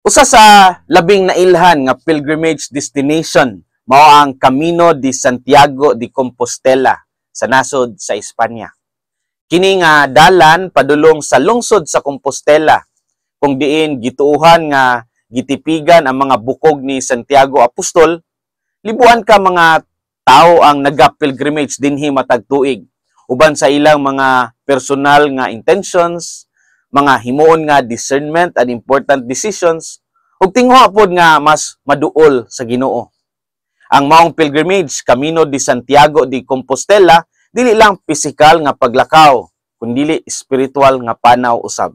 Usa sa labing nailhan nga pilgrimage destination mao ang Camino de Santiago de Compostela sa nasod sa Espanya. Kini nga dalan padulong sa lungsod sa Compostela, kung diin gituohan nga gitipigan ang mga bukog ni Santiago Apostol. Libuan ka mga tao ang naga-pilgrimage dinhi matag tuig uban sa ilang mga personal nga intentions, mga himuon nga discernment and important decisions, ug tinguha pod nga mas maduol sa Ginoo. Ang maong pilgrimage, Camino de Santiago de Compostela, dili lang pisikal nga paglakaw, kundili espiritual nga panaw usab.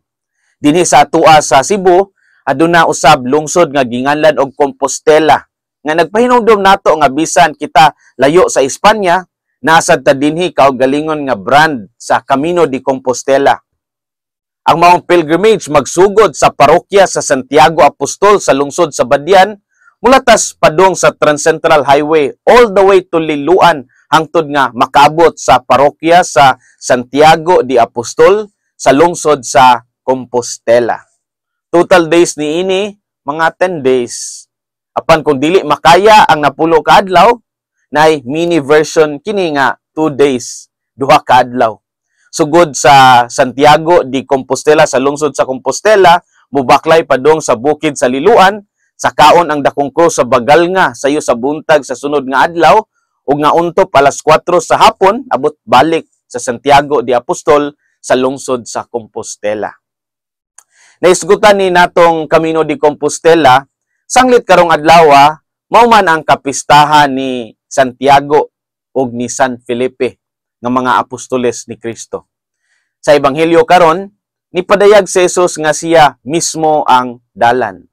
Dinhi sa atoa sa Cebu, aduna usab lungsod nga ginganlan og Compostela nga nagpahinumdom nato nga bisan kita layo sa Espanya, naa sad ta dinhi kaugalingon nga brand sa Camino de Compostela. Ang maong pilgrimage magsugod sa parokya sa Santiago Apostol sa lungsod sa Badian, mulatas padung sa Transcentral Highway all the way to Liloan, hangtod nga makaabot sa parokya sa Santiago de Apostol sa lungsod sa Compostela. Total days ni ini, mga 10 days. Apan kung dili makaya ang 10 ka adlaw, naay mini version kini nga 2 days, 2 ka adlaw. Sugod sa Santiago de Compostela sa lungsod sa Compostela, mubaklay padung sa bukid sa Liloan, sakaon ang dakong krus sa Bagalnga sayo sa buntag sa sunod nga adlaw, ug nga untop alas 4 sa hapon abot balik sa Santiago de Apostol sa lungsod sa Compostela. Naisgutan ni natong Camino de Compostela, sanglit karong adlaw mao man ang kapistahan ni Santiago ug ni San Felipe nga mga apostoles ni Kristo. Sa ebanghelyo karon, nipadayag si Jesus nga siya mismo ang dalan.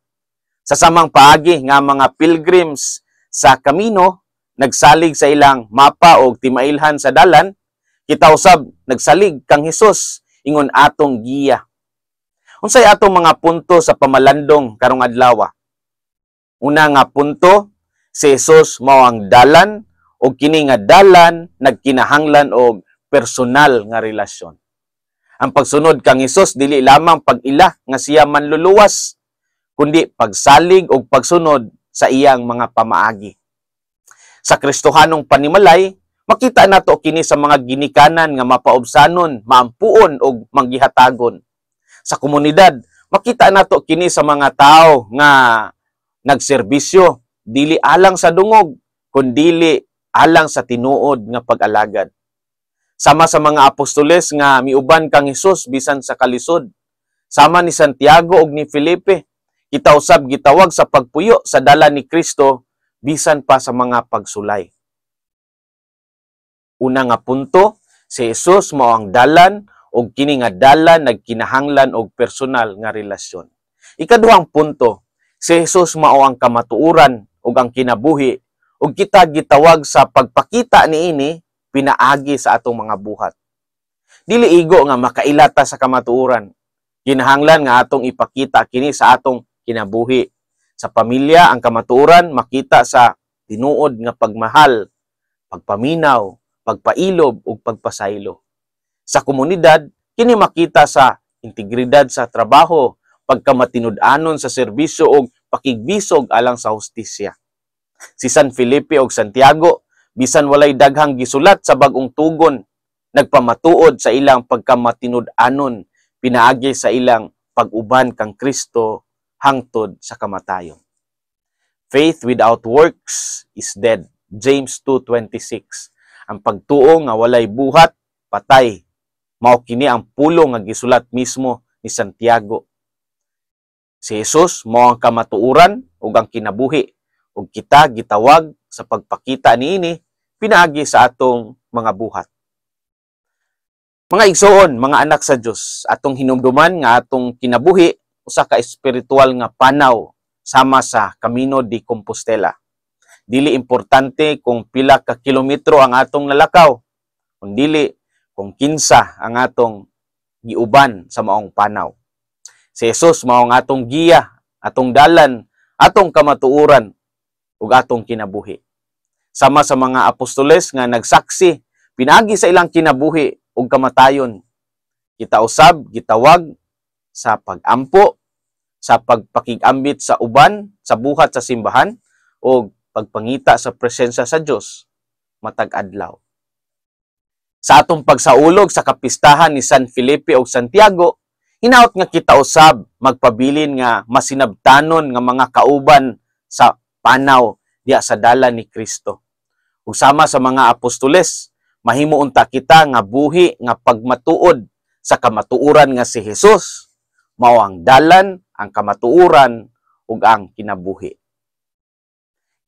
Sa samang paagi nga mga pilgrims sa Camino nagsalig sa ilang mapa og timailhan sa dalan, kita usab nagsalig kang Hesus ingon atong giya. Unsay atong mga punto sa pamalandong karong adlaw? Una nga punto, si Jesus mao ang dalan ug kini nga dalan nagkinahanglan og personal nga relasyon. Ang pagsunod kang Hesus dili lamang pag-ila nga siya manluluwas, kundi pagsalig og pagsunod sa iyang mga pamaagi. Sa Kristohanong panimalay, makita nato kini sa mga ginikanan nga mapaubsanon, maampuon og manggihatagon. Sa komunidad, makita nato kini sa mga tao nga nagserbisyo dili alang sa dungog, kundili alang sa tinuod nga pag-alagad. Sama sa mga apostoles nga miuban kang Hesus bisan sa kalisod. Sama ni Santiago ug ni Felipe, kita usab gitawag sa pagpuyo sa dalan ni Kristo bisan pa sa mga pagsulay. Una nga punto, si Jesus mao ang dalan ug kini nga dalan nagkinahanglan og personal nga relasyon. Ikaduhang punto, si Jesus mao ang kamatuoran ug ang kinabuhi ug kita gitawag sa pagpakita niini pinaagi sa atong mga buhat. Dili igo nga makaila ta sa kamatuoran. Kinahanglan nga atong ipakita kini sa atong kinabuhi. Sa pamilya, ang kamatuoran makita sa tinuod nga pagmahal, pagpaminaw, pagpailob ug pagpasaylo. Sa komunidad, kini makita sa integridad sa trabaho, pagkamatinud-anon sa serbisyo ug pakigbisog alang sa hustisya. Si San Felipe ug Santiago, bisan walay daghang gisulat sa Bag-ong Tugon, nagpamatuod sa ilang pagkamatinud-anon pinaagi sa ilang pag-uban kang Kristo hangtod sa kamatayon. Faith without works is dead. James 2:26. Ang pagtuo nga walay buhat, patay. Mao kini ang pulong nga gisulat mismo ni Santiago. Si Jesus mao ang kamatuoran ug ang kinabuhi, ug kita gitawag sa pagpakita niini pinaagi sa atong mga buhat. Mga igsoon, mga anak sa Dios, atong hinumduman nga atong kinabuhi usa ka espiritual nga panaw sama sa Camino de Compostela. Dili importante kung pila ka kilometro ang atong nalakaw, kundili kung kinsa ang atong giuban sa maong panaw. Si Jesus mao ang atong giya, atong dalan, atong kamatuoran ug atong kinabuhi. Sama sa mga apostoles nga nagsaksi pinaagi sa ilang kinabuhi ug kamatayon, kita usab gitawag sa pagampo, Sa pagpakigambit sa uban, sa buhat sa simbahan o pagpangita sa presensya sa Dios matag adlaw. Sa atong pagsaulog sa kapistahan ni San Felipe ug Santiago, hinaot nga kita usab magpabilin nga masinabtanon nga mga kauban sa panaw diya sa dalan ni Kristo. Ug sama sa mga apostoles, mahimo unta kita nga buhi nga pagmatuod sa kamatuoran nga si Jesus mao ang dalan, ang kamatuoran ug ang kinabuhi.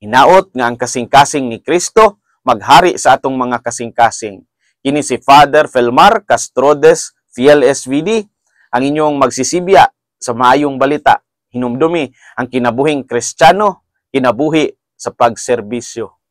Hinaot nga ang kasing-kasing ni Kristo maghari sa atong mga kasing-kasing. Kini si Father Felmar Castrodes, Fiel SVD, ang inyong magsisibya sa maayong balita. Hinumdumi ang kinabuhing Kristiyano, kinabuhi sa pagserbisyo.